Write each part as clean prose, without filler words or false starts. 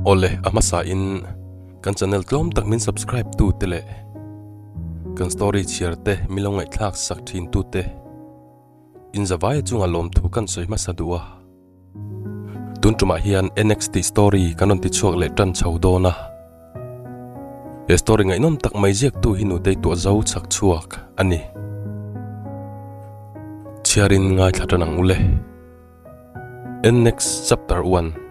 Awle a hmasa in kan channel tlawm tak min subscribe tu te leh kan story chhiar te min lo ngaihthlak sak thin tu te in zavai chunga lawmthu kan sawi hmasa duh a. Tun tumah hian NXT story kan rawn ti chhuak leh tan chho dawn a. He story ngaihnawm tak mai ziaktu hi nutei tuah zo chhak chhuak a ni. Chhiarin ngaithla tan ang ule. NX Chapter 1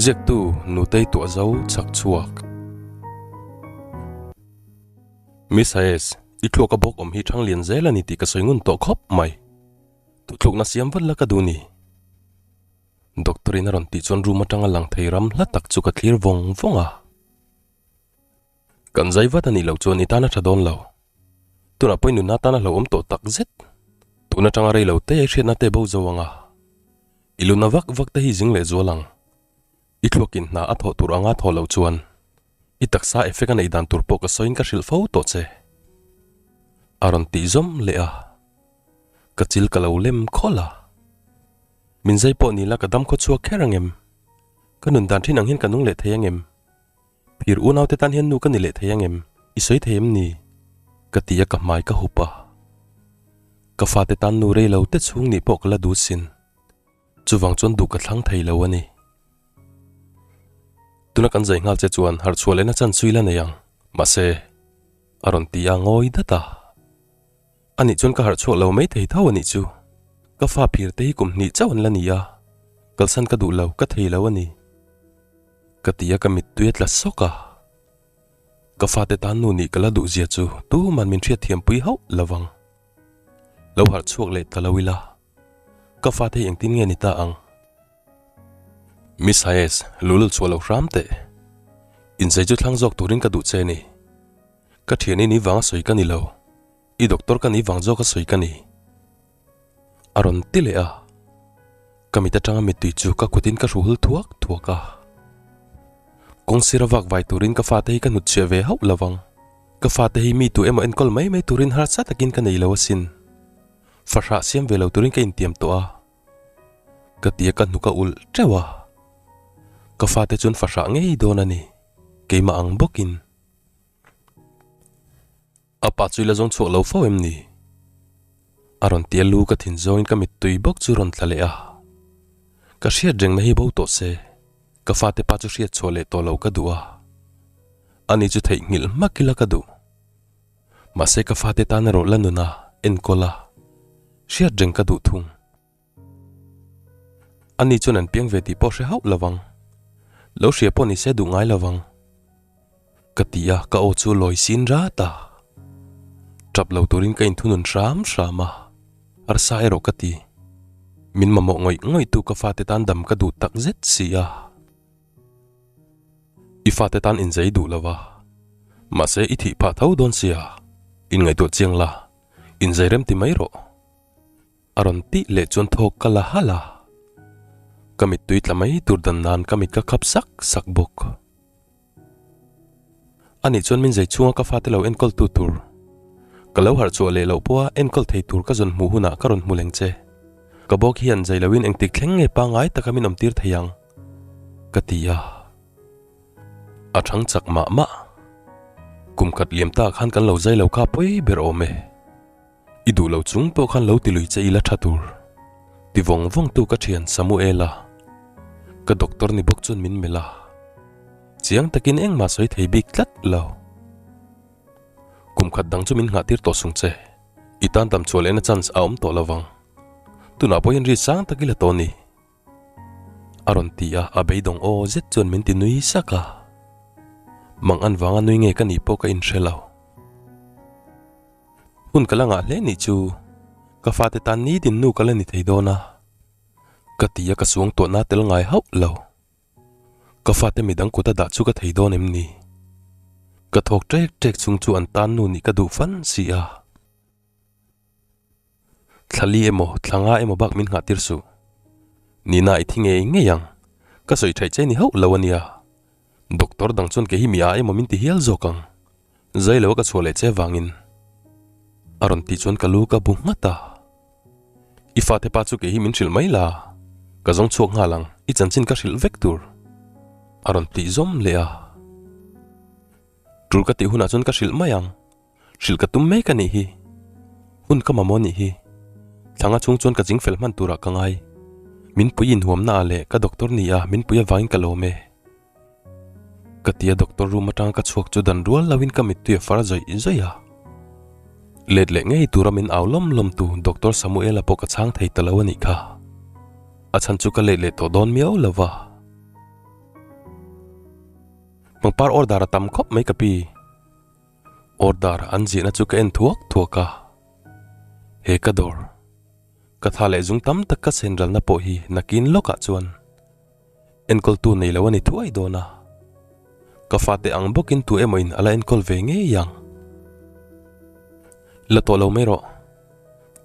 Ziaktu Nutei tuah zo chhak chhuak. Miss Hayes, i thluak a bawk awm hi thang lian zel a ni tih ka sawi ngun tawh khawp mai. Thuthlukna siam vat la ka duh ni. Doctor in a rawn tih chuan room atanga lang thei ram hla tak chu ka thlir vawng vawng a. Kan zai vat a nih loh chuan i tan a tha dawn lo. Tunah pawhin nunna tan a hlauhawm tawh tak zet. Tun atanga rei lo te i hriatna te bo zo ang a. I luna vak vak te hi zing leh zual ang. I thluakin hna a thawh tur anga thawh loh chuan i taksa effect a neih dan tur pawh ka sawiin ka hrilh fo tawh che. A rawn tih zawm leh a. Ka chil ka lo lem khawlh a. Min zai pawh ni la ka dam khaw chhuak kher ang em? Ka nun dan thin ang hian ka nung leh thei ang em? Phir unaute tan hian nu ka ni leh thei ang em? I sawi thei em ni? Ka ti a ka hmai ka hup a. Ka fate tan nu rei lo te chhung nih pawh ka la dut sin. Chuvang chuan duh ka thlang thei lo a ni. Tuna kan zai nghal che chuan harh chhuah lehna chan chu i la nei ang. Mahse, a rawn ti a ngawi dat a. Anih chuan ka harh chhuak lo mai thei tho anih chu. Ka fa phir te hi kum hnih chauh an la ni a, kalsan ka duh lo, ka thei lo a ni. Ka ti a ka mittui a tla sawk a. Ka fate tan nu nih ka la duh zia chu tuman min hriatthiampui hauh lo vang. Lo harh chhuak leh ta lo ila, ka fate hi engtin nge ni ta ang? Miss Hayes, lulul chhuah lo hram teh. Inzei chu thlang zawk turin ka duh che ni. Ka thian i ni vanga sawi ka ni lo, i doctor ka ni vang zawka sawi ka ni. A rawn ti leh a, ka mit atanga mittui chu ka kutin ka hruhul thuak thuak a. Kawng sira vak vai turin ka fate hi ka hnutchhiah ve hauh lo vang. Ka fate hi mi tu emaw enkawl mai mai turin harsa takin ka nei lo asin. Fahrah siam ve lo turin ka intiam tawh a. Ka ti a ka hnuk a ulh teuh a. Ka fate chuan fahrah ngei dawn a ni, keimah ang bawkin. A pa chu i la zawng chhuak lo fo em ni? A rawn ti a lu ka thin zawngin ka mittui bawk chu rawn tla leh a. Ka hriat rengna hi bo tawh se, ka fate pa chu hriat chhuah leh tawh lo ka duh a. Ani chu theihnghilh hmak ila ka duh. Mahse ka fate tan erawh la nuna enkawl a, hriat reng ka duh thung. Ani chuan an piang ve tih pawh hre hauh lo vang. Lo hria pawh ni se duh ngai lo vang. Ka ti a, ka aw chu lawi sin rat a. Tap lo turin ka inthunun hram hram a, arsa erawh ka ti. Min mamawh ngawih ngawih tu ka fate tan dam ka duh tak zet si a. I fate tan inzei duh lo va, mahse i thih phah tho dawn sia, inngaihtuah chiang la, inzei rem ti mai rawh. A rawn tih leh chuan thawk ka la halh a, ka mittui tla mai tur dan nan ka mit ka khap sak sak bawk. Anih chuan min zai chhunga ka fate lo enkawl tu tur, ka lo harh chhuah leh loh pawha enkawl thei tur ka zawn hmuh hunah ka rawn hmu leng che. Ka bawk hian zai loin engtik thleng nge pangngai taka min awmtir thei ang? ka ti a. A thang chak mah mah. Kum khat liam ta khan kan lo zai lo kha pawi ber awm e. I duh lo chung pawh khan lo ti lui che ila tha tur. Ti vawng vawng tu ka thian Samuela. Ka doctor ni bawk chuan min melh a. Chiang takin engmah sawi thei bik tlat lo. Kum khat dang chu min nghah tir tawh sung che. I tan dam chhuah lehna chance a awm tawh lo vang. Tunah pawh hian ri sang tak ila tawh ni. A rawn ti a, a beidawng aw zet chuan min ti nui sak a. Mang an vanga nui nge ka nih pawh ka inhre lo. Hun ka la ngah hle nih chu ka fate tan nitin nu ka la ni thei dawn a, ka ti a ka suang tuahna tel ngai hauh lo. Ka fate midang kut a dah chu ka thei dawn em ni? Ka thawk ṭek ṭek chung chu an tan nu nih ka duh fan si a. Thlali emaw thla nga emaw bak min nghah tir suh. Nina i thi ngei ngei ang, ka sawi ṭhaih che ni hauh lo a nia. Doctor dang chuan kei hi mi a emaw min ti hial zawk ang. Zai lo a ka chhuah leh che vangin. A rawn tih chuan ka lu ka bu nghat a. I fate pa chu kei hi min hrilh mai la, ka zawng chhuak nghal ang, i chanchin ka hrilh vek tur. A rawn tih zawm leh a. Tul ka tih hunah chuan ka hrilh mai ang. Hrilh ka tum mek a nih hi. Hun ka mamawh a nih hi. Thlanga chhung chuan ka jing fel hman turah ka ngai. Min pui inhuamna ah leh ka doctor ni a min pui avangin ka lawm e. Ka tia doctor room atanga ka chhuak chu dan rual loin ka mittui a far zawih zawih a. Let leh ngei tura min au lawm lawm tu Doctor Samuela pawh ka chhang thei ta lo a nih kha. A chhan chu ka let leh tawh dawn miau lo va. Pangpar order a tam khawp mai ka pi. Order an ziahna chu ka en thuak thuak a. He ka dawr, ka tha leh zung tam tak ka senralna pawh hi nakin lawkah chuan enkawltu nei lo a ni thuai dawn a. Ka fate ang bawkin tu emaw in a la enkawl ve ngei ang. La tawh lo mai rawh.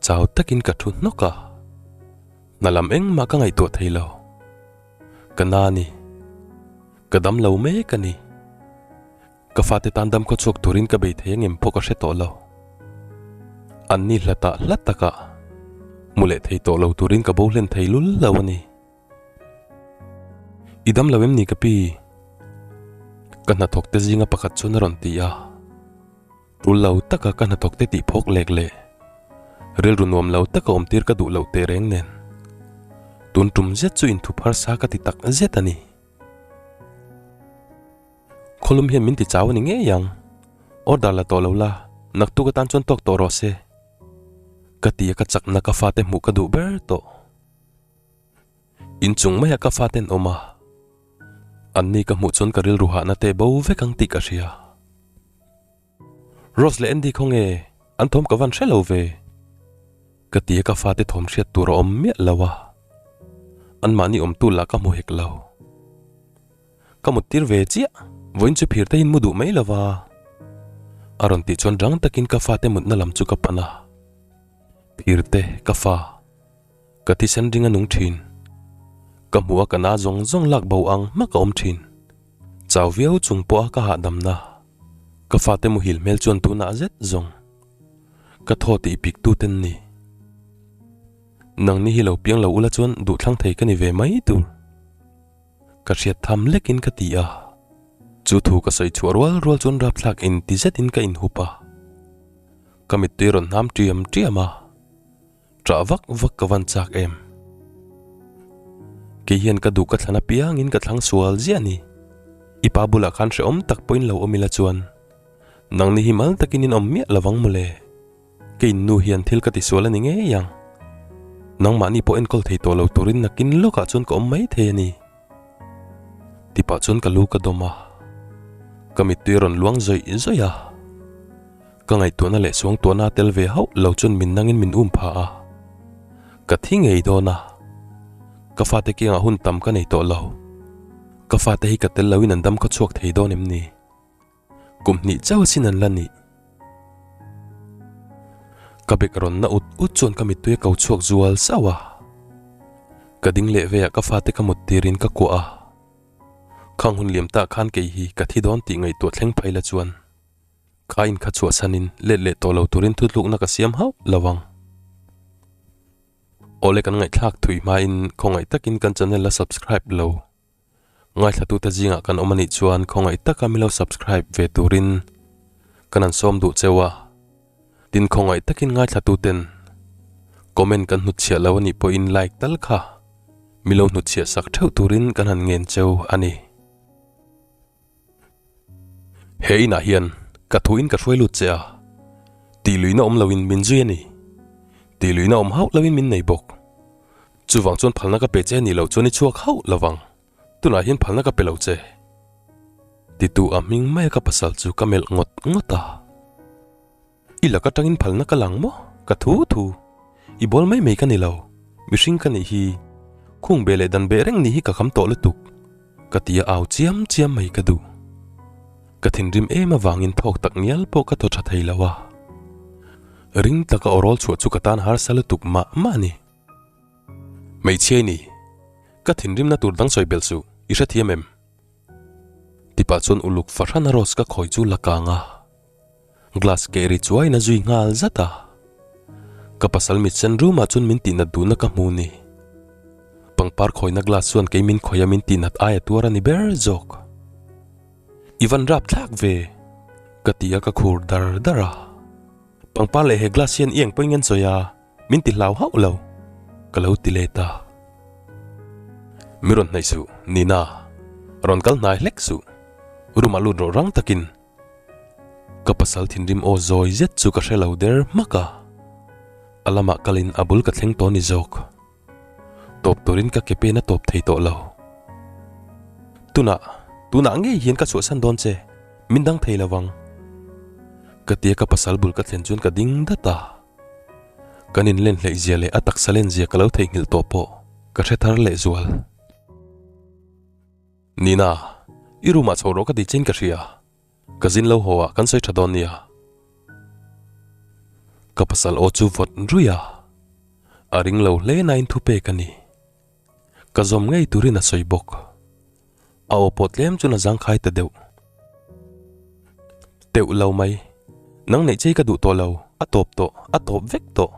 Chau takin ka thu hnawk a. Hna lam engmah ka ngaihtuah thei lo. Ka na a ni. Ka dam lo mek a ni. Ka fate tan dam khaw chhuak turin ka bei thei angem pawh ka hre tawh lo. An ni hlatah hla takah hmu leh thei tawh lo turin ka bo hlen thei lul lo a ni. I dam lo em ni ka pi? Ka hnathawk te zinga pakhat chuan a rawn ti a. Tul lo taka ka hnathawk te tih phawk lek leh rilru nuam lo taka awm tir ka duh loh teh reng nen tun tum zet chu inthup harsa ka ti tak zet a ni. Khawlum hian min ti chau a ni ngei ang. Order la tawh lo la, naktuk atan chuan tawk tawh rawh se. Ka ti a ka chakna ka fate hmuh ka duh ber tawh. Inchung maiah ka fate an awm a, anni ka hmuh chuan ka rilru hahna te bo vek ang tih ka hria. Rose leh Andy khawnge an thawm ka van hre lo ve? Ka ti a ka fate thawm hriat tur a awm miah lo a, anmahni awmtu lah ka hmu hek lo. Ka mut tir ve chiah, vawiin chu phir te in mu duh mai lo va. A rawn tih chuan rang takin ka fate mutna lam chu ka pan a, Phir te ka fa. Ka thisen ring a nung thin. Ka hmuh a ka na zawng zawng lak bo ang hmak a awm thin. Chau viau chung pawh a ka hahdamna. Ka fate muhil hmel chuan tunah zet zawng. Ka thaw tih pik tu ten ni. Nangni hi lo piang lo ula chuan duhthlang thei ka ni ve mai tur. Ka hriat tham lekin ka ti a. Chu thu ka sawi chhuah rual rual chuan rapthlak in ti zetin ka inhup a. Ka mittui rawn hnam tiam tiam a. Ṭah vak vak ka van chak em? Kei hian ka duh ka thlan apiangin ka thlang sual ziah a ni. I pa bulah khan hrehawm tak pawhin lo awm ila chuan nangni hi mal takin in awm miah lovang mawle. Kei nu hian thil ka tisual a ni ngei ang. Nangmahni pawh enkawl thei tawh lo turin nakin lawkah chuan ka awm mai thei a ni. Tipah chuan ka lu ka dawm a, ka mittui a rawn luang zawih zawih a. Ka ngaihtuahna leh suangtuahna a tel ve hauh lo chuan min nangin min um pha a. Ka thi ngei dawn a. Ka fate kiangah hun tam ka nei tawh lo. Ka fate hi ka tel loin an dam khaw chhuak thei dawn em ni? Kum hnih chauh asin an la nih. Ka bek rawn na ut ut chuan ka mittui a ko chhuak zual sauh a. Ka ding leh veah ka fate ka mut tirin ka kuah a. Khang hun liam tah khan kei hi ka thi dawn tih ngaihtuah thleng phei la chuan. Kha in kha chhuahsanin let leh tawh lo turin thutlukna ka siam hauh lo ang. Awle kan ngaihthlak thui hmain khawngaih takin kan channel la subscribe lo. Ngaithlatute zingah kan awm anih chuan khawngaih taka milo subscribe ve turin kan han sawm duh cheu a. Tin khawngaih takin ngaithlatuten comment kan hnutchhiah lo anih pawhin like tal kha milo hnutchhiah sak theuh turin kan han ngen cheu a ni. He inah hian ka thuin ka hruai lut che a, tih luihna awm loin min zui a ni. Tih luihna awm hauh loin min nei bawk. Chuvang chuan phalna ka pe che nih loh chuan i chhuak hauh lo vang. Tunah hian phalna ka pe lo che. Titu a hming maia ka pasal chu ka melh ngawt ngawt a. I lak atangin phalna ka lang maw? Ka thu thu. I bawl mai mai ka ni lo. Mihring ka nih hi. Khung beh leh dan beh reng nih hi ka kham tawh lutuk. Ka ti a au chiam chiam mai ka duh. Ka thinrim em avangin thawk tak ngial pawh ka thaw tha thei lo a. Ring taka aw rawl chhuah chu ka tan harsa lutuk mah mah a ni. Hmeichhia i ni. Ka thinrimna tur dang sawi belh suh, i hrethiam em? Tipah chuan uluk fahran a rose ka khawi chu la kang a. Glass keh ri chuaiin a zui nghal zat a. Ka pasal mit sen rumah chuan min tihnat duhna ka hmu ni. pangpar khawina glass chuan kei min khawih a min tihnat aia tuar a ni ber zawk. I van rap thlak ve! Ka ti a ka khur dar dar a. Pangpar leh he glass hian i eng pawhin an sawi a, min ti hlau hauh lo. Ka lo ti let a. Mi rawn hnaih suh, Nina. Rawn kal hnai hlek suh. Room ah lut rawh rang takin. Ka pasal thinrim aw zawi zet chu ka hre lo der hmak a. A lamah kalin a bul ka thleng tawh ni zawk. Tawp turin ka ke pen a tawp thei tawh lo. Tunah, tunah ngei hian ka chhuahsan dawn che, min dang thei lo vang. Ka tia ka pasal bul ka thlen chuan ka ding dat a. Kan inlen hleih zia leh a taksa len zia ka lo theihnghilh tawh pawh ka hre thar leh zual. Nina, i room ah chho rawh ka ti chein ka hria. Ka zin lo haw ah kan sawi tha dawn nia. Ka pasal aw chu vawt ruih a, a ring lo hle nain thu pek a ni. Ka zawm ngei turin a sawi bawk. A aw pawh tlem chuan a zangkhai ta deuh. Teuh lo mai. Nang neih chei ka duh tawh lo, a tawp tawh, a tawp vek tawh.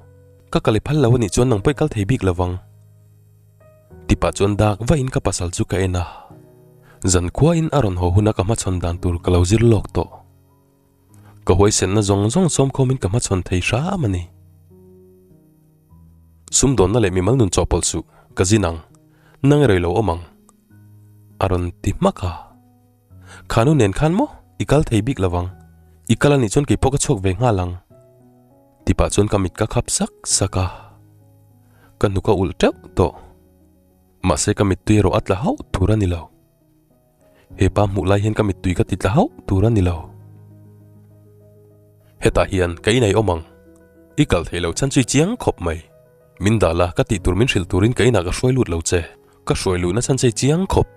Ka kal i phal lo a nih chuan nang pawh i kal thei bik lo vang. Tipah chuan dak vahin ka pasal chu ka en a. Zankhuain a rawn haw huna ka hmachhawn dan tur ka lo zir lawk tawh. Ka huaisenna zawng zawng sawmkhawmin ka hmachhawn thei hram a ni. Sumdawnna leh mimal nun chawhpawlh suh, ka zin ang, nang erawh i lo awm ang, a rawn ti hmak a. Kha nu nen khan maw i kal thei bik lovang, i kal anih chuan keipawh ka chhuak ve nghal ang, tipah chuan ka mit ka khap sak sak a. Ka hnuk a ulh teuh tawh. Mahse ka mittui erawh a tla hauh tur a ni lo. He pa hmuh lai hian ka mittui ka ti tla hauh tur a ni lo. Hetah hian ka inei awm ang. I kal thei lo chhan chu i chiang khawp mai. Min dah la ka tih tur min hrilh turin ka inah ka hruai lut lo che. Ka hruai luhna chhan che i chiang khawp.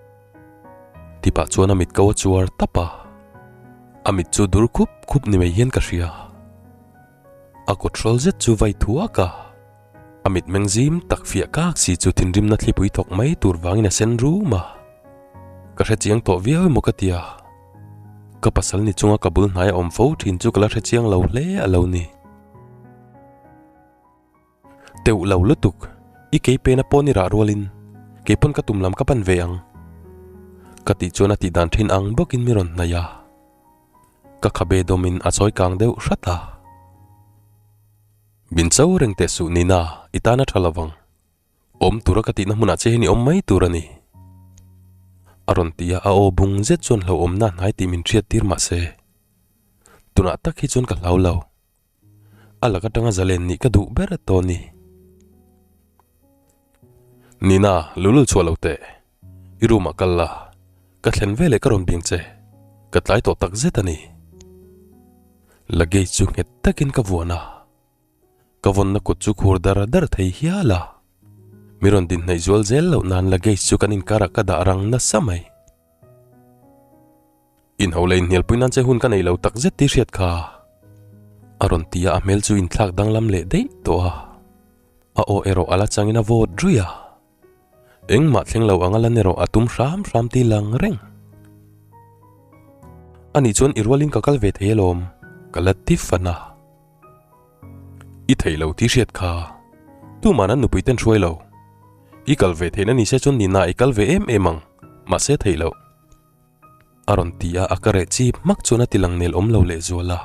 Tipah chuan a mit ko a chuar tap a. A mit chu dur khup khup ni mai hian ka hria. A kut hrawl zet chu vai thuak a. A mitmeng zim tak fiah kak si chu thinrimna thlipui thawk mai tur vangin a sen rum a. Ka hre chiang tawh viau emaw ka ti a. Ka pasal ni chunga ka bul hnai a awm fo thin chu ka la hre chiang lo hle a lo ni. Teuh lo lutuk, i kei pena pawn i rah rualin kei pawn ka tum lam ka pan ve ang. Ka tih chuan a tih dan thin ang bawkin mi rawn hnaih a. Ka khabe dawmin a chawi kang deuh hrat a. Min cho reng teh suh Nina, i tan a tha lovang. Awm tura ka tihna hmunah che hian i awm mai tur a ni. A rawn ti a, a aw bung zet chuan hlauhawmna a hnai tih min hriat tir mah se. Tunah tak hi chuan ka hlau lo. A lak atanga zalen nih ka duh ber tawh a ni. Nina, lulul chhuah lo teh. I room ah kal la, ka thlen veleh ka rawn biang che, ka tlai tawh tak zet a ni. Luggage chu nghet takin ka vuan a, ka vawnna kut chu khur dar dar thei hial a. Mi rawn din hnaih zual zel loh nan luggage chu kan inkarah ka dah rang nasa mai. Inho leh inhnialpui nan che hun ka nei lo tak zet tih hriat kha. A rawn ti a, a hmel chu inthlak danglam leh daih tawh a. A aw erawh a la changin a vawt ruih a. Engmah thleng lo anga lan erawh a tum hram hram ti lang reng. Anih chuan i rualin ka kal ve thei alawm, ka la ti fan a. I thei lo tih hriat kha. Tuman an nupui ten hruai lo. I kal ve theihna ni se chuan nina i kal ve em em ang, mahse theih loh. A rawn ti a, a ka reh chip hmak chuan a ti lang nel awm lo lehzual a.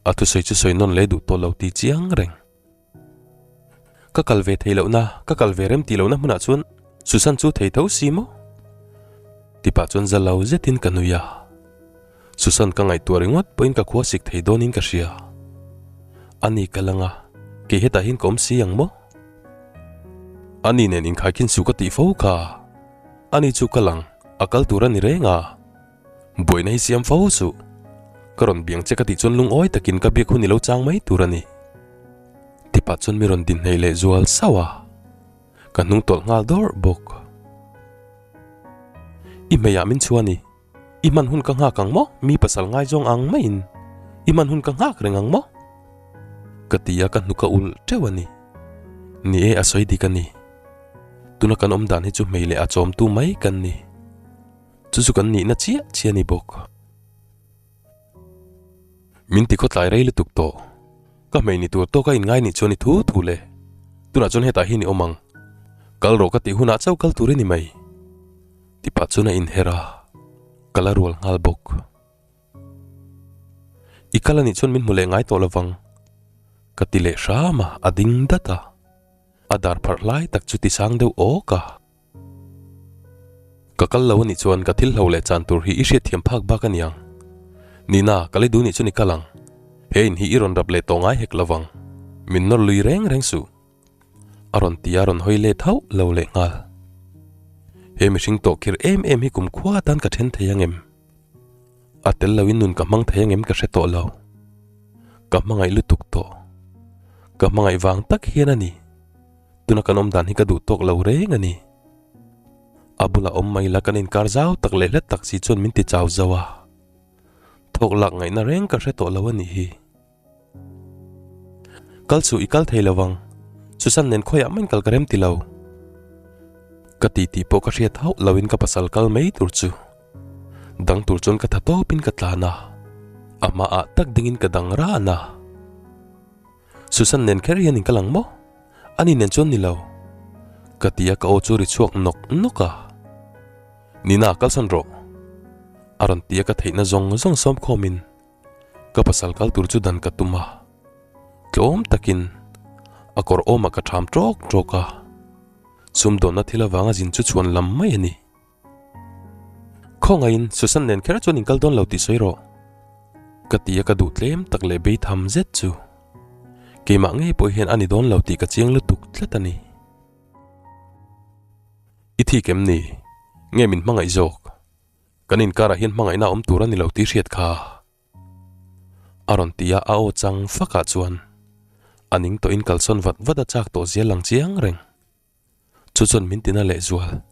A thusawi chu sawi nawn leh duh tawh lo ti chiang reng. Ka kal ve thei lohna, ka kal ve rem tih lohna hmunah chuan Susan chu thei tho si maw? Tipah chuan za lo zetin ka nui a. Susan ka ngaihtuah ringawt pawhin ka khua sik thei dawnin ka hria. Ani ka lang a, kei hetah hian ka awm si ang maw? Ani nen inkhaikhin su ka tih fo kha. Ani chu ka lang, a kal tur a ni reng a. Buaina hi siam fo suh. Ka rawn biang che ka tih chuan lungawi takin ka biak hun i lo chang mai tur a ni. Tipah chuan mi rawn din hnaih leh zual sauh a, ka hnung tawlh nghal dawrh bawk. I hmeiah min chhuah a ni. I hman hun ka nghak ang maw? Mi pasal ngaizawng ang maiin i hman hun ka nghak reng ang maw? Ka ti a, ka hnuk a ulh teuh a ni. Ni e, a sawi dik a ni. Tuna kan awm dan hi chu hmei leh a chawmtu mai kan ni. Chu chu kan nihna chiah chiah a ni bawk. Min ti khawtlai rei lutuk tawh. Ka hmei ni tur tawka inngai nih chuan i thu thu le. Tunah chuan hetah hian i awm ang. Kal rawh ka tih hunah chauh kal tur i ni mai. Ti pah chuan a inher a, ka la rual nghal bawk. I kal anih chuan min hmu leh ngai tawh lovang. Ka ti leh hram a, a ding dat a. A dar pharh lai tak chu ti sang deuh awk a. Ka kal lo anih chuan ka thil hlo leh chan tur hi i hriatthiam phak bak a niang. Nina, kal i duh nih chuan i kal ang. He in hi i rawn rap leh tawh ngai hek lovang. Min nawr lui reng reng suh. A rawn ti a rawn hawi let hauh lo leh nghal. He mihring tawh khir em em hi kumkhua atan ka then thei ang em? A tel loin nun ka hmang thei ang em ka hre tawh lo. Ka hmangaih lutuk tawh. Ka hmangaih vang tak hian a ni. Tuna kan awm dan hi ka duh tawk lo reng a ni. A bulah awm mai la kan inkar zau tak leh hlet tak si chuan min ti chau zo a. Thawk lak ngaihna reng ka hre tawh lo a nih hi. Kal chu i kal thei lo vang. Susan nen khawiah main kal ka rem ti lo. Ka ti tih pawh ka hriat hauh loin ka pasal kal mai tur chu. Dang tur chuan ka tha tawpin ka tlan a. A hmaah tak dingin ka dang ran a. Susan nen kher hian in kal ang maw? Ani nen chuan ni lo. Ka ti a ka aw chu ri chhuak nawk nawk a. Nina kalsan rawh. A rawn ti a ka theihna zawng zawng sawm khawmin. Ka pasal kal tur chu dan ka tum a, tlawm takin a kawr awmah ka ṭham ṭawk ṭawk a, sumdawnna thil avanga zin chu chhuan lam mai a ni. Khawngaihin Susan nen kher chuan inkal dawn lo tih sawi rawh, ka ti a ka duh tlem tak leh bei tham zet chu keimah ngei pawh hian a ni dawn lo tih ka chiang lutuk tlat a ni. I thik em ni? Nge min hmangaih zawk? Kan inkarah hian hmangaihna awm tur a ni lo tih hriat kha. A rawn ti a, a aw chang fakah chuan a ning tawhin kalsawn vat vat a chak tawh zia lang chiang reng. Chu chuan min tina leh zual.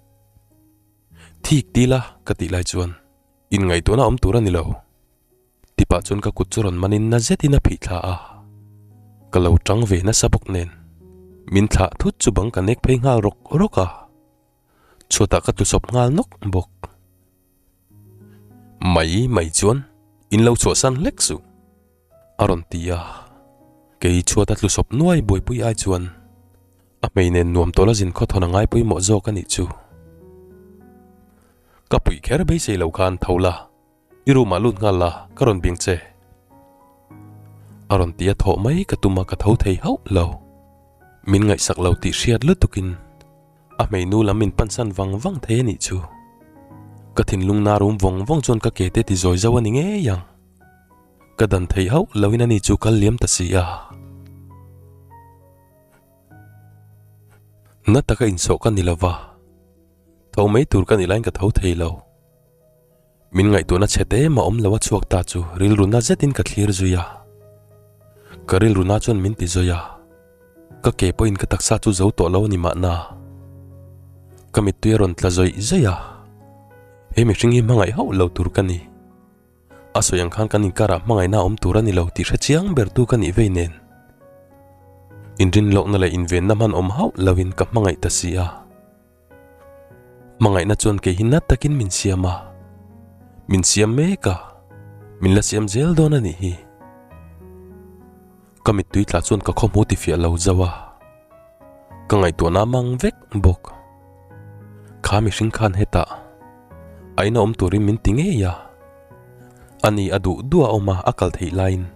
Thik ti la ka tih lai chuan inngaihtuahna awm tur a ni lo. Tipah chuan ka kut chu rawn manin na zetin a phih thla a, ka lo tang ve nasa bawk nen min thlah thut chu bang ka nek phei nghal rawk rawk a. Chhuatah ka tlusawp nghal nawk bawk. Mai mai chuan in lo chhuahsan hlek suh a rawn ti a, kei chhuata tlusawp nuai buaipui ai chuan a hmei nen nuam tawla zin khawthawn a ngai pawimawh zawk a nih chu. Ka puih kher beisei lo khan tho la. I room ah lut nghal la, ka rawn bing che. A rawn ti a thawh mai ka tum a ka tho thei hauh lo. Min ngaihsak lo tih hriat lutukin a hmeinu lam min pansan vang vang thei a nih chu. Ka thinlung na rum vawng vawng chuan ka ke te ti zawi zo a ni ngei ang. Ka dan thei hauh loin ani chu kal liam ta si a. Na taka insawh ka ni lova, tho mai tur ka nih laiin ka tho thei lo. Min ngaihtuahna chhe te mah awm lo a chhuak ta chu rilru na zetin ka thlir zui a. Ka rilru na chuan min ti zawi a, ka ke pawhin ka taksa chu zo tawh lo a ni mahna. Ka mittui a rawn tla zawih zawih a, he mihring hi hmangaih hauh lo tur ka ni. A sawi ang khan kan inkarah hmangaihna a awm tur a ni lo tih hre chiang ber tu ka nih vei nen. Inrinlawkna leh invenna hman awm hauh loin ka hmangaih ta si a. Hmangaihna chuan kei hi nat takin min siam a, min siam mek a, min la siam zel dawn a nih hi. Ka mittui tla chuan ka khawhmu ti fiah lo zauh a, ka ngaihtuahna a mang vek bawk. Kha mihring khan hetah a ina awm turin min ti ngei a, ani a duh duh a awm a, a kal theih laiin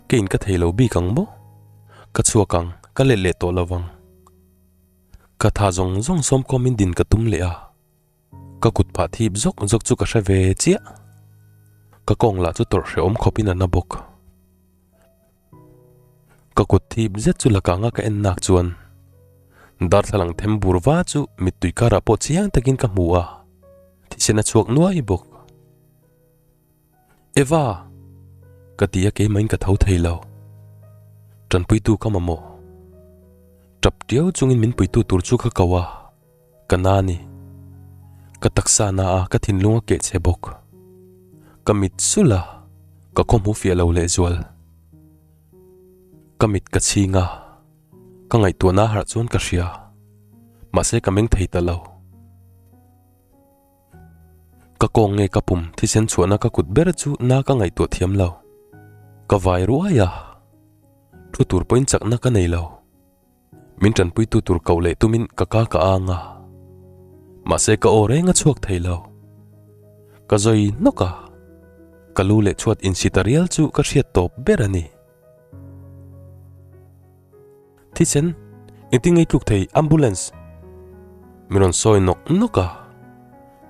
keiin ka thei lo bik ang maw? Ka chhuak ang, ka let leh tawh lo vang. Ka tha zawng zawng sawmkhawmin din ka tum leh a, ka kut phah thip zawk zawk chu ka hre ve chiah. Ka kawng lah chu tawrh hrehawm khawpin a na bawk. Ka kut thip zet chu la kanga ka en nak chuan darthlalang them bur va chu mittui karah pawh chiang takin ka hmu a, thisen a chhuak nuai bawk. Eva! Ka ti a keimahin ka tho thei lo. Tanpuitu ka mamawh. Tap tiau chungin min puitu tur chu ka ko a, ka na a ni. Ka taksa na a, ka thinlung a keh che bawk. Ka mit sulh a, ka khawhmu fiah lo lehzual. Ka mit ka chhing a, ka ngaihtuahna harh chuan ka hria. Mahse ka meng thei ta lo. Ka kawng nge ka pum thisen chhuahna ka kut ber chu na ka ngaihtuah thiam lo. Ka vai ruai a, thu tur pawhin chakna ka nei lo. Min tanpuitu tur koh leh tumin ka ka ka ang a, mahse ka aw reng a chhuak thei lo. Ka zawi hnawk a, ka lu leh chhuat insi ta rial chu ka hriat tawp ber a ni. Thisen, engtin ngei tluk thei ambulance? Min rawn sawi nawk nawk a,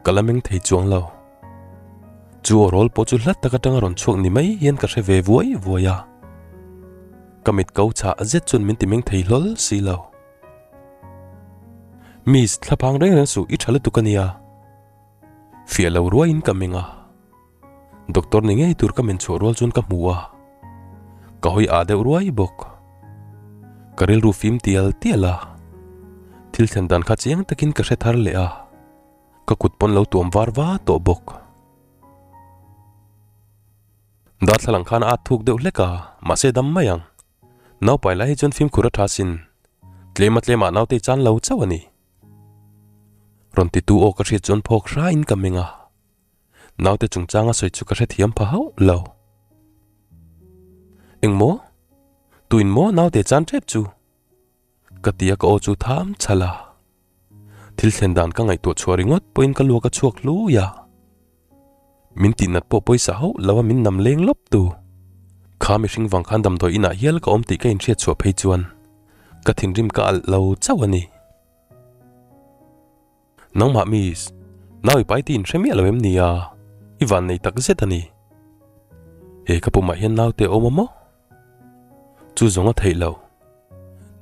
ka la meng thei chuang lo. Chu aw rawl pawh chu hla tak atanga rawn chhuak ni mai hian ka hre ve vuai vuai a. Ka mit ko chhah zet chuan min ti meng thei hlawl si lo. Miss, thlaphang reng reng suh i tha lutuk a nia. Fiah lo ruaiin ka meng a. Doctor ni ngei tur ka men chhuah rual chuan ka hmu a. Ka hawi ah deuh ruai bawk. Ka rilru fim tial tial a. Thil thlen dan kha chiang takin ka hre thar leh a. Ka kut pawn lo tuam var va tawh bawk. Darthlalang khan a at thuk deuh hlek a, mahse dam mai ang. Naupai lai hi chuan fimkhur a tha sin. Tlema tlemah nautei chan lo chauh a ni. Rawn titu aw ka hriat chuan phawk hrain ka meng a. Naute chungchanga sawi chu ka hrethiam pha hauh lo. Engmaw? Tuin maw naute chan tep chu? Ka ti a ka aw chu tham chhal a. Thil thlen dan ka ngaihtuah chhuah ringawt pawhin ka luak a chhuak hlui a. Min tihnat pawh pawisa hauh lo a min nam leng lawp tu. Kha mihring vang khan damdawi inah hial ka awm tih ka inhriat chhuah phei chuan ka thinrim ka alh lo chauh a ni. Nangmah miss, nau i pai tih in hre miah lo em ni a? I van nei tak zet a ni. He ka pumah hian naute a awm a maw? Chu zawng a theih loh.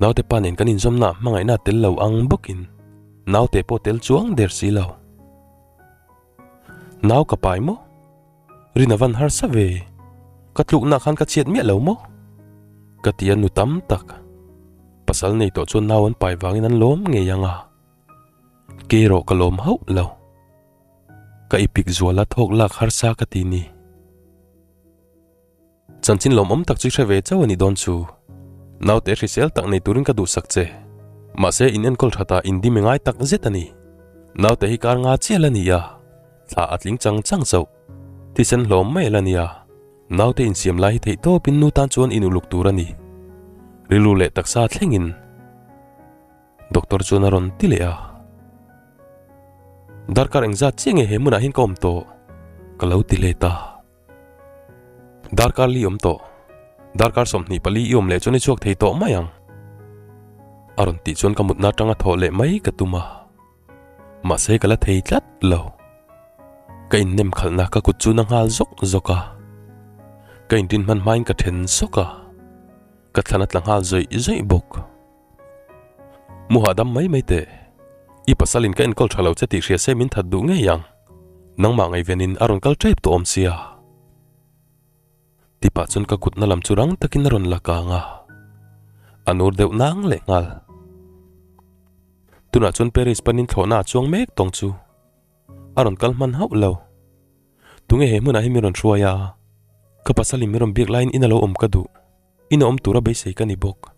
Naute pa nen kan inzawmna hmangaihna a tel lo ang bawkin naute pawh tel chuang der si lo. Nau ka pai maw? Rin a van harsa ve. Ka tlukna khan ka chhiat miah lo maw? Ka ti a nu tam tak. Pasal nei tawh chuan nau an pai vangin an lawm ngei ang a. Kei erawh ka lawm hauh lo. Ka ipik zuala thawk lak harsa ka ti ni. Chanchin lawmawm tak chu i hre ve chauh a nih dawn chu. Naute hrisel tak nei turin ka duhsak che. Mahse in enkawl thatah in dim i ngai tak zet a ni. Naute hi kar nga chiah la ni a, thla a tling chang chang chauh. Thisen hlawm mai la ni a, naute insiam lai hi theih tawpin nu tan chuan in uluk tur a ni. Rilru leh taksa thlengin. Doctor chuan a rawn ti leh a. Darkar engzat chiah nge he hmunah hian ka awm tawh? Ka lo ti let a. Darkar li awm tawh. Darkar 24 i awm leh chuan i chhuak thei tawh mai ang. A rawn tih chuan ka mutna atanga thawh leh mai ka tum a. Mahse ka la thei tlat lo. Ka innem khalhna ka kut chu na nghal zawk zawk a. Ka inrin hman hmain ka then sawk a. Ka thlan a tla nghal zawih zawih bawk. Mu hahdam mai mai teh. I pasalin ka enkawl tha lo che tih hria se min that duh ngei ang. Nangmah ngaihvenin a rawn kal tep tawh awm sia. Ti pah chuan ka kutna lam chu rang takin a rawn la kang a. A nur deuh nang leh nghal. Tunah chuan Paris panin thlawhna a chuang mek tawng chu. A rawn kal hman hauh lo. Tunge he hmunah hi min rawn hruai a? Ka pasalin min rawn biak laiin in a lo awm ka duh. In a awm tura beisei ka ni bawk.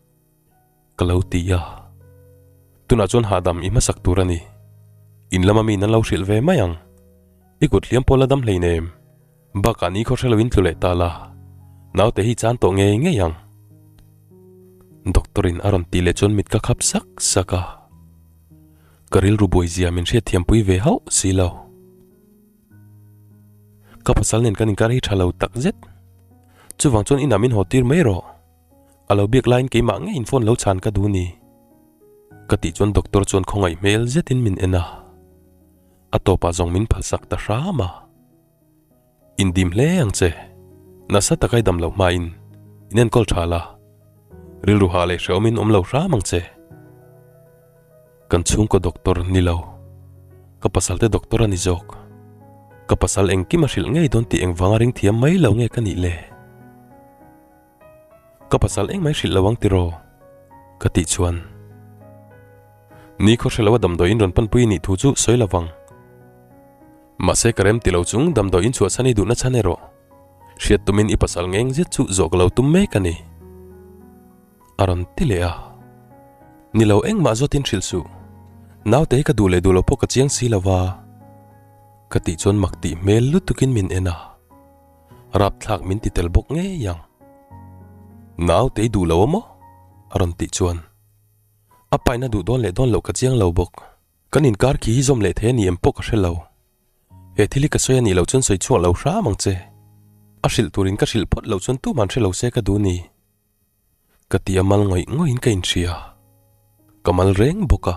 Ka lo ti a. Tunah chuan hahdam i hmasak tur a ni. In lama miin an lo hrilh ve mai ang. I kut hliam pawh la dam hleinem. Bakah ni khaw hre loin tlu leh ta la. Naute hi chan tawh ngei ngei ang. Doctor in a rawn tih leh chuan mit ka khap sak sak a. Ka rilru buai zia min hriatthiampui ve hauh si lo. Ka pasal nen kan inkar hi tha lo tak zet. Chuvang chuan inah min haw tir mai rawh. A lo biak laiin keimah ngeiin phone lo chhan ka duh ni. Ka tih chuan doctor chuan khawngaih hmel zetin min en a. A tawpah zawng min phalsak ta hram a. Indim hle ang che. Nasa taka i dam loh hmain in enkawl tha la. Rilru hah leh hrehawmin awm lo hram ang che. Kan chhungkaw doctor ni lo. Ka pasal te doctor a ni zawk. Ka pasal engkim a hrilh ngei dawn tih engvanga ring thiam mai lo nge ka nih le? Ka pasal engmah i hrilh lo ang tiraw? Ka tih chuan. Ni khaw hre lo a damdawi in rawn panpui nih thu chu sawi lo vang. Mahse ka rem ti lo chung damdawi in chhuahchhan i duhna chhan erawh hriat tumin i pasal ngeng zet chu zawh ka lo tum mek a ni. A rawn ti leh a. Ni lo engmah zawtin hrilh suh. Naute hi ka duh leh duh lo pawh ka chiang si lo va. Ka tih chuan mak tih hmel lutukin min en a. Rapthlak min ti tel bawk ngei ang. Naute i duh lo a maw? A rawn tih chuan. A paina duh dawn leh dawn loh ka chiang lo bawk. Kan inkar khi hi zawm leh thei a ni em pawh ka hre lo. He thil hi ka sawi a nih loh chuan sawi chhuak lo hram ang che. A hrilh turin ka hrilh phawt loh chuan tuman hre lo se ka duh ni. Ka ti a mal ngawih ngawih in ka inhria. Ka mal reng bawk a.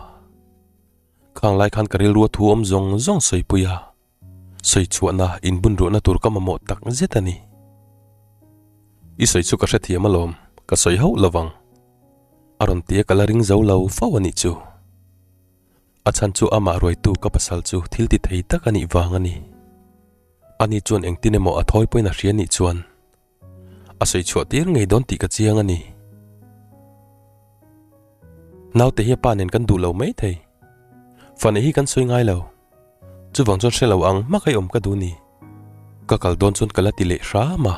Khang lai khan ka rilru a thu awm zawng zawng sawipui a. Sawi chhuahna inbun ruahna tur ka mamawh tak zet a ni. I sawi chu ka hrethiam alawm, ka sawi hauh lovang. A rawn ti a ka la ring zo lo fo a nih chu. A chhan chu amah ruaitu ka pasal chu thil ti thei tak a nih vang a ni. Ani chuan engtin emaw a thawi pawhin a hria nih chuan a sawi chhuah tir ngei dawn tih ka chiang a ni. Naute hi a pa nen kan duh lo mai thei. Fane hi kan sawi ngai lo. Chuvang chuan hre lo ang hmak a awm ka duh ni. Ka kal dawn chuan ka la ti leh hram a.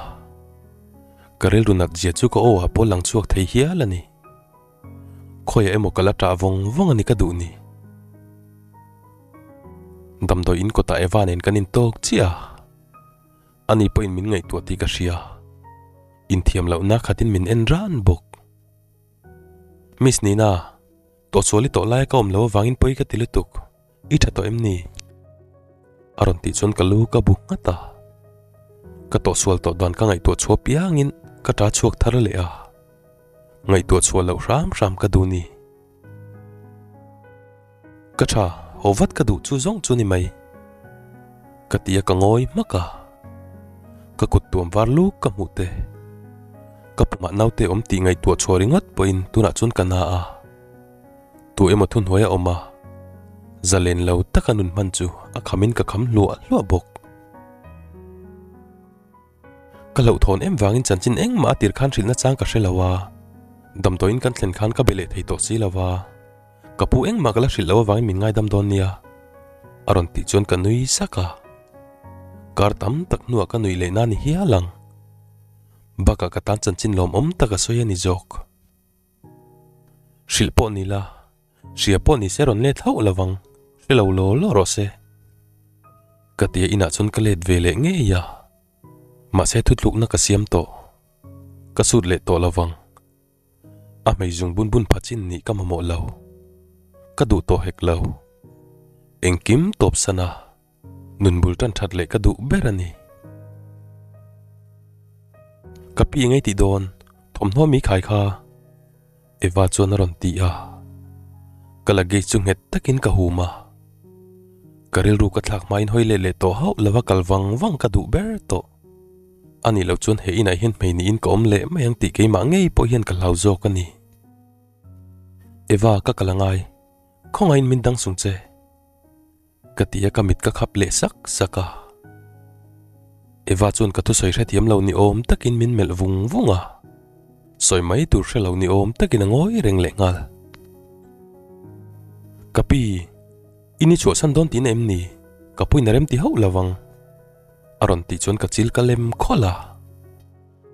Ka rilru nat zia chu ka aw ah pawh lang chhuak thei hial a ni. Khawiah emaw ka la ṭah vawng vawng a ni ka duh ni. Damdawi in kawtah Eva nen kan intawk chiah a. Ani pawhin min ngaihtuah tih ka hria. Inthiam lohna khatin min en ran bawk. Miss Nina, tawhsual i tawh laia ka awm lo avangin pawi ka ti lutuk. I tha tawh em ni? A rawn tih chuan ka lu ka bu nghat a. Ka tawhsual tawh dan ka ngaihtuah chhuah piangin ka ta chhuak thar leh a. Ngaihtuah chhuah loh hram hram ka duh ni. Ka tha, haw vat ka duh chu zawng chu ni mai. Ka ti a ka ngawi hmak a. Ka kut tuam var luk ka hmuh te. Ka pumah naute awm tih ngaihtuah chhuah ringawt pawhin tunah chuan ka na a. Tu emaw thuhnuai a awm a, zalen lo taka nun hman chu a khamin ka kham hluah hluah bawk. Ka hlauhthawn em vangin chanchin engmah a tir khan hrilhna chang ka hre lo a, damdawiin kan thlen khan ka be leh thei tawh si lo va, ka pu engmah ka la hrilh lo avangin min ngaidam dawn nia, a rawn tih chuan ka nui sak a. Kar tam tak hnuah ka nuih leh na ni hial ang. Bakah ka tan chanchin lawmawm tak a sawi a ni zawk. Hrilh pawh ni la, hria pawh ni se rawn let hauh lo vang, hre lo law law rawh se. Ka tia inah chuan ka let ve leh ngei a, mahse thutlukna ka siam tawh, ka sut leh tawh lo vang. A hmei zung bun bun pha chin nih ka mamawh lo, ka duh tawh hek lo. Engkim tawp san a. Nun bul tan that leh ka duh ber a ni. Ka pi engei tih dawn, thawmhnaw mi khai kha. Eva chuan a rawn ti a. Ka luggage chu nghet takin ka hum a. Ka rilru ka thlak hmain hawi let leh tawh hauh lova kal vang vang ka duh ber tawh. A nih loh chuan he inah hian hmei niin ka awm leh mai ang tih keimah ngei pawh hian ka hlau zawk a ni. Eva ka kal angai, khawngaihin min dang sung che. Ka ti a ka mit ka khap leh sak sak a. Eva chuan ka thusawi hrethiam lo ni awm takin min melh vung vung a. Sawi mai tur hre lo ni awm takin a ngawi reng leh nghal. Ka pi, i ni chhuahsan dawn tihna em ni? Ka puin a rem ti hauh lo vang. A rawn tih chuan ka chil ka lem khawlh a.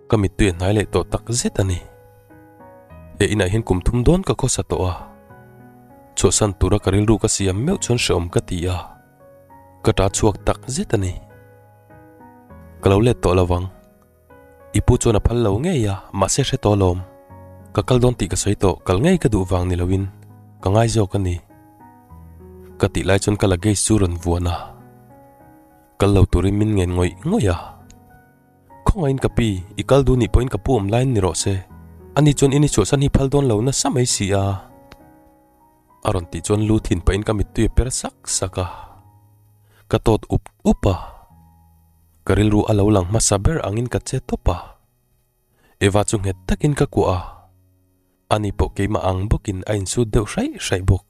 Ka mittui a hnai leh tawh tak zet a ni. He inah hian kum thum dawn ka khawsa tawh a. Chhuahsan tura ka rilru ka siam meuh chuan hrehawm ka ti a. Ka ta chhuak tak zet a ni. Ka lo let tawh lo vang. I pu chuan a phal lo ngei a, mahse hre tawh alawm. Ka kal dawn tih ka sawi tawh, kal ngei ka duh vang ni loin ka ngai zawk a ni. Ka tih lai chuan ka luggage chu rawn vuan a. Kal lo turin min ngen ngawih ngawih a. Khawngaihin ka pi, i kal duh nih pawhin ka pu awm laiin ni rawh se. Ani chuan in i chhuahsan hi phal dawn lo nasa mai si a. A rawn tih chuan lu thin pahin ka mittui a per sak sak a. Ka tawt up up a. Ka rilru a lo lang hmasa ber angin ka che tawp a. Eva chu nghet takin ka kuah a. Ani pawh keimah ang bawkin a insut deuh hraih hraih bawk.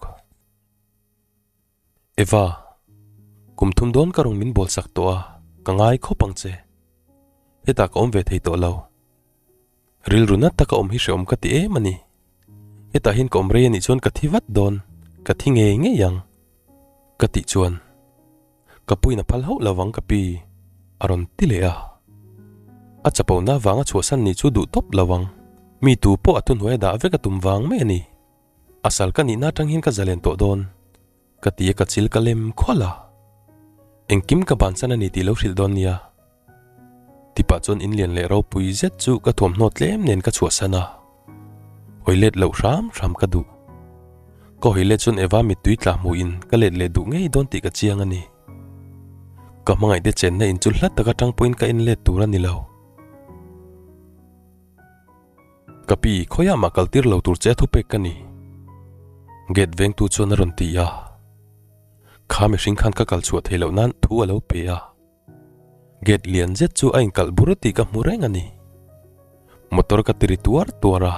Eva, kum thum dawn ka rawn min bawl sak tawh a, ka ngai khawp ang che. Hetah ka awm ve thei tawh lo. Rilru nat taka awm hi hrehawm ka ti em a ni. Hetah hian ka awm rei a nih chuan ka thi vat dawn, ka thi ngei ngei ang. Ka tih chuan, Ka puin a phal hauh lo vang ka pi, a rawn ti leh a. A chapona vanga chhuahsan nih chu duh tawp lo ang. Mi tu pawh a thuhnuai a dah vek a tum vang mai a ni. A sal ka nihna atang hian ka zalen tawh dawn, ka ti a ka chil ka lem khual a. Engkim ka bansan a ni tih lo hrilh dawn nia. Tipah chuan in lian leh ropui zet chu ka thuamhnaw tlem nen ka chhuahsan a. Hawi let loh hram hram ka duh. Ka hawi let chuan Eva mittui tla hmuhin ka let leh duh ngei dawn tih ka chiang a ni. Ka hmangaihte chenna in chu hla tak atang pawhin ka en let tur a ni lo. Ka pi, khawiah mah kal tir lo tur che a thupek ka ni. Gate vengtu chuan a rawn ti a. Kha mihring khan ka kal chhuah theih loh nan thu a lo pe a. Gate lian zet chu a inkalh bur tih ka hmu reng a ni. Motor ka tiri tuar tuar a,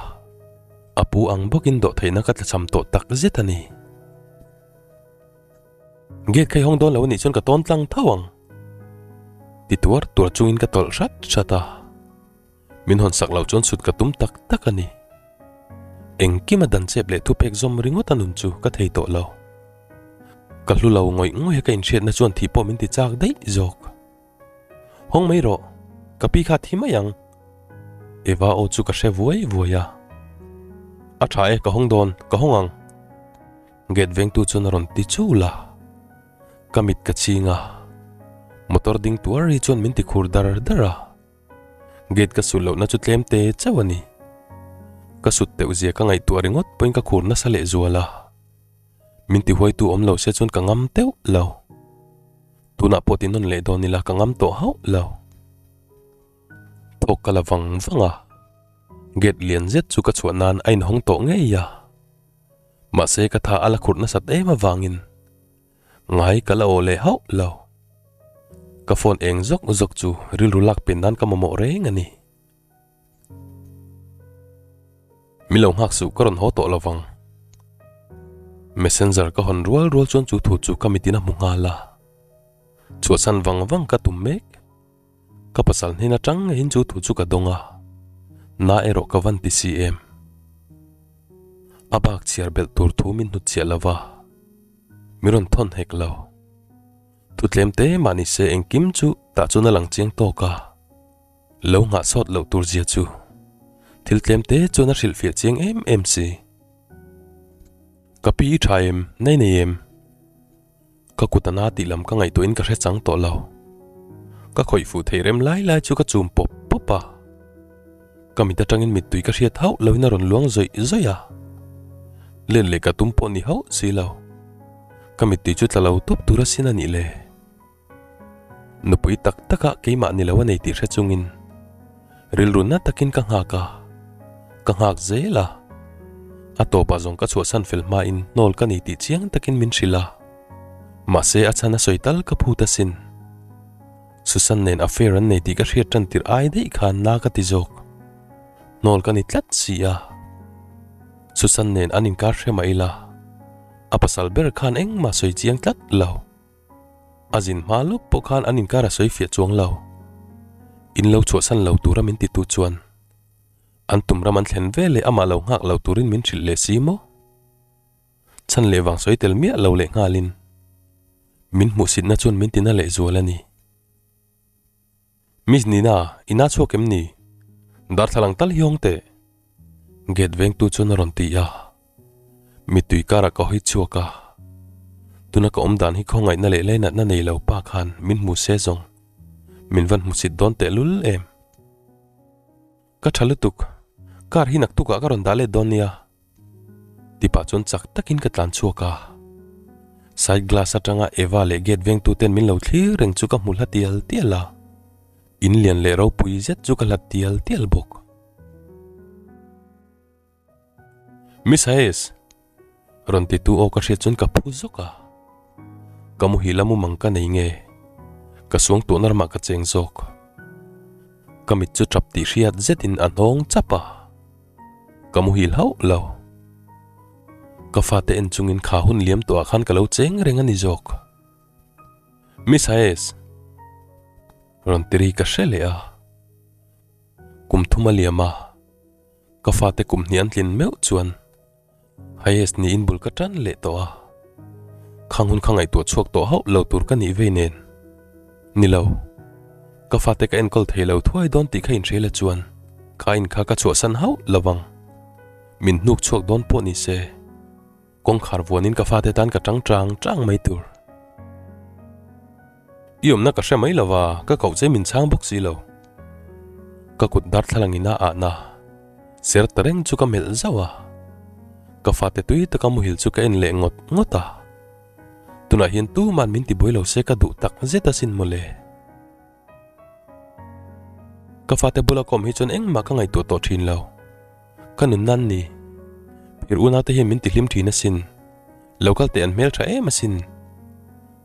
a pu ang bawkin dawhtheihna ka tlachham tawh tak zet a ni. Gate kha i hawng dawn lo a nih chuan ka tawn tlang tho ang. Ti tuar tuar chungin ka tawlh hrat hrat a. Min hawn sak loh chuan chhut ka tum tak tak a ni. Engkima dan chep leh thupek zawm ringawt a nun chu ka thei tawh lo. Ka hlu lo ngawih ngawih a ka inhriatna chuan thih pawh min ti chak daih zawk. Hawng mai rawh, ka pi kha thi mai ang. Eva aw chu ka hre vuai vuai a. A tha e, ka hawng dawn, ka hawng ang. Gate vengtu chuan a rawn ti chul a. Ka mit ka ching a. Motor ding tuar ri chuan min ti khur dar dar a. Gate ka sut lohna chu tlem te chauh a ni. Ka sut teuh zia ka ngaihtuah ringawt pawhin ka khur nasa leh zual a. Min ti huaitu awm lo se chuan ka ngam teuh lo. Tunah pawh ti nawn leh dawn ila ka ngam tawh hauh lo. Thawk ka la vang vang a. Gate lian zet chu ka chhuah nan a inhawng tawh ngei a. Mahse ka tha a la khurh nasat em avangin Ngai ka la aw leh hauh lo. Ka phone eng zawk zawk chu rilru lak pen nan ka mamawh reng a ni. Mi lo nghak suh ka rawn haw tawh lovang. Messenger ka hawn rual rual chuan chu thu chu ka mitin a hmu nghal a. Chhuahsan vang vang ka tum mek. Ka pasal hnen atang ngeiin chu thu chu ka dawng a, na erawh ka van ti si em. A bak chhiar belh tur thu min hnut chiah lo va, mi rawn thawn hek lo. Thu tlem te mah ni se engkim chu tah chuan a lang chiang tawk a, lo nghah sawt loh tur zia chu thil tlem te chuan a hrilhfiah chiang em em si. Ka pi i tha em, nei nei em? Ka kut a na tih lam ka ngaihtuahin ka hre chang tawh lo. Ka khawih fuh thei rem lai lai chu ka chum pawp pawp a. Ka mit atangin mittui ka hriat hauh loin a rawn luang zawih zawih a. Len leh ka tum pawh ni hauh si lo. Ka mittui chu tla lo tawp tur asin a nih le. Nupui tak takah keimah ni lo a nei tih hre chungin rilru na takin ka nghak a, ka nghak zel a. A tawpah zawng ka chhuahsan fel hmain hnawl ka ni tih chiang takin min hrilh a. Mahse a chhan a sawi tal ka phut asin. Susan nen affair an nei tih ka hriat tan tirh ai daih khan na ka ti zawk. Hnawl ka ni tlat si a. Susan nen an inkar hre mah ila, a pasal ber khan engmah sawi chiang tlat lo. A zin hma lawk pawh khan an inkar a sawi fiah chuang lo. In lo chhuahsan lo tura min titu chuan an tum ram an thlen ve leh amah lo nghak lo turin min hrilh leh si maw? Chhan leh vang sawi tel miah lo leh nghalin min hmuhsitna chuan min tina leh zual a ni. Miss Nina, i na chhuak em ni? Darthlalang tal hi hawng teh. Gate vengtu chuan a rawn ti a. Mittui karah ka hawi chhuak a. Tuna ka awm dan hi khawngaihna leh lainatna nei lo pa khan min hmu se zawng. Min van hmusit dawn teh lul em. Ka tha lutuk, car hi naktukah ka rawn dah let dawn nia. Ti pah chuan chak takin ka tlan chhuak a. Side glass atanga Eva leh gate vengtu ten min lo thlir reng chu ka hmu hla tial tial a. In lian leh ropui zet chu ka hlat tial tial bawk. Miss Hayes! Rawn ti tu aw ka hriat chuan ka phu zawk a. Ka muhil a mumang ka nei nge? Ka suang tuahna ramah ka cheng zawk. Ka mit chu tap tih hriat zetin a hnawng chap a. Ka muhil hauh lo. Ka fate en chungin kha hun liam tawhah khan ka lo cheng reng a ni zawk. Miss Hayes! Rawn ti ri ka hre leh a. Kum thum a liam a. Ka fate kum hnih an tlin meuh chuan Hayes niin bul ka tan leh tawh a, khang hun kha ngaihtuah chhuak tawh hauh lo tur ka nih vei nen. Ni lo, ka fate ka enkawl thei lo thuai dawn tih kha inhria la chuan kha in kha ka chhuahsan hauh lo vang. Min hnuk chhuak dawn pawh ni se, kawngkhar vuanin ka fate tan ka tang tang tang mai tur. I awmna ka hre mai lova, ka koh che min chhang bawk si lo. Ka kut darthlalang in a ahna. Ser ta reng chu ka melh zauh a. Ka fate tui taka muhil chu ka en leh ngawt ngawt a. Tunah hian tuman min ti buai lo se ka duh tak zet asin mawle. Ka fate bula ka awm hi chuan engmah ka ngaihtuah tawh thin lo. Ka nun nan ni. Phir unaute hian min ti hlim thin asin. Lo kal teh an hmel tha em asin.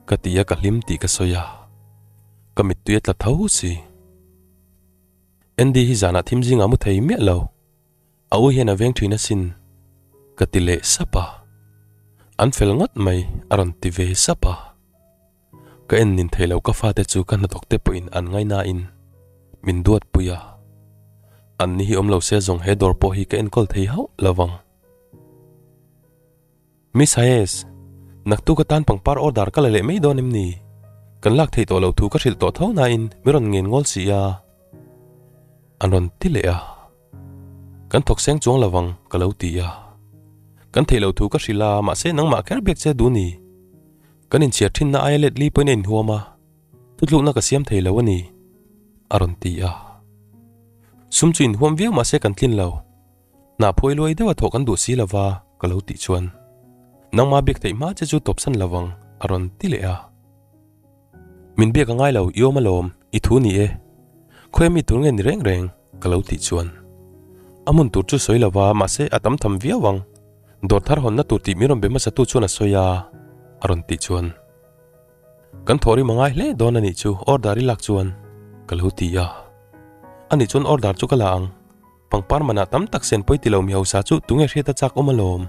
Ka ti a ka hlim tih ka sawi a. Ka mittui a tla tho si. Andy hi zanah thim zingah mu thei miah lo. A u hian a veng thin asin, ka ti leh sap a. An fel ngawt mai, a rawn ti ve sap a. Ka en nin thei lo ka fate chu ka hnathawk te pawhin an ngainain min duatpui a. An ni hi awm lo se zawng he dawr pawh hi ka enkawl thei hauh lo vang. Miss Hayes, naktuk atan pangpar order ka la leh mai dawn em ni? Kan lak theih tawh lo thu ka hrilh tawh tho nain mi rawn ngen ngawl si a. An rawn ti leh a. Kan thawk seng chuang lo vang ka lo ti a. Kan theih lo thu ka hrilh a, mahse nangmah kher biak che duh ni. Kan inchhiar thinna aia let li pawhin a inhuam a, thutlukna ka siam thei lo a ni, a rawn ti a. Sum chu inhuam viau mahse kan tlin lo. Hna phuai luai deuha thawh kan duh si lova ka lo tih chuan nangma biak theih hma che chu tawpsan lo vang a rawn ti leh a. Min biak a ngai lo i awm alawm i thu ni e. Khawi mi tur nge ni reng reng ka lo tih chuan a hmun tur chu sawi lova mahse a tam tham viau ang. Dawr thar hawnna tur tih min rawn be hmasa tu chuan a sawi a a rawn tih chuan kan thawh rim a ngai hle dawn a nih chu order i lak chuan ka lo ti a. Anih chuan order chu ka la ang. Pangpar manah tam tak sen pawi ti lo mi hausa chu tunge hriat a chak awm alawm?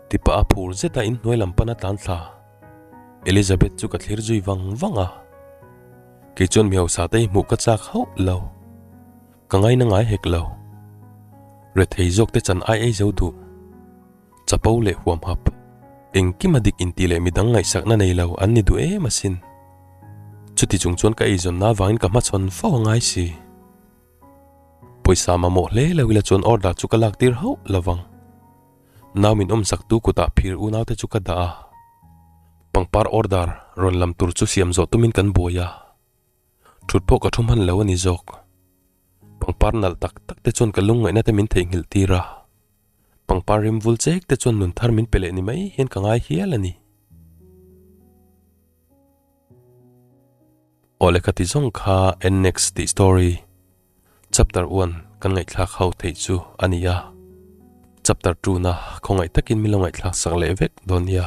Ti pah a phur zet a inhnuai lam pan a tlan thla. Elizabeth chu ka thlir zui vang vang a. Kei chuan mi hausa te hi hmuh ka chak hauh lo. Ka ngaina ngai hek lo. Rethei zawk te chan ai ei zo duh. Chapo leh huamhap. Engkim a dik intih leh midang ngaihsakna nei lo an ni duh em asin. Chuti chung chuan ka eizawnna avangin ka hmachhawn fo a ngai si. Pawisa mamawh hle lo ila chuan order chu ka lak tir hauh lo vang. Nau min awm sak tu kutah phir unau te chu ka dah a. Pangpar order rawn lam tur chu siam zawh tumin kan buai a. Thut pawh ka thu hman lo a ni zawk. Pangpar nalh tak tak te chuan ka lungngaihna te min theihnghilh tir a. Pangpar rim vul chek te chuan nun thar min pe leh ni mai hian ka ngai hial a ni. Aw lehkha ti zawng kha Annex tih story chapter one kan ngaihthlak ho theih chu a ni a, chapter two na khawngaih takin min lo ngaihthlak sak leh vek dawn nia.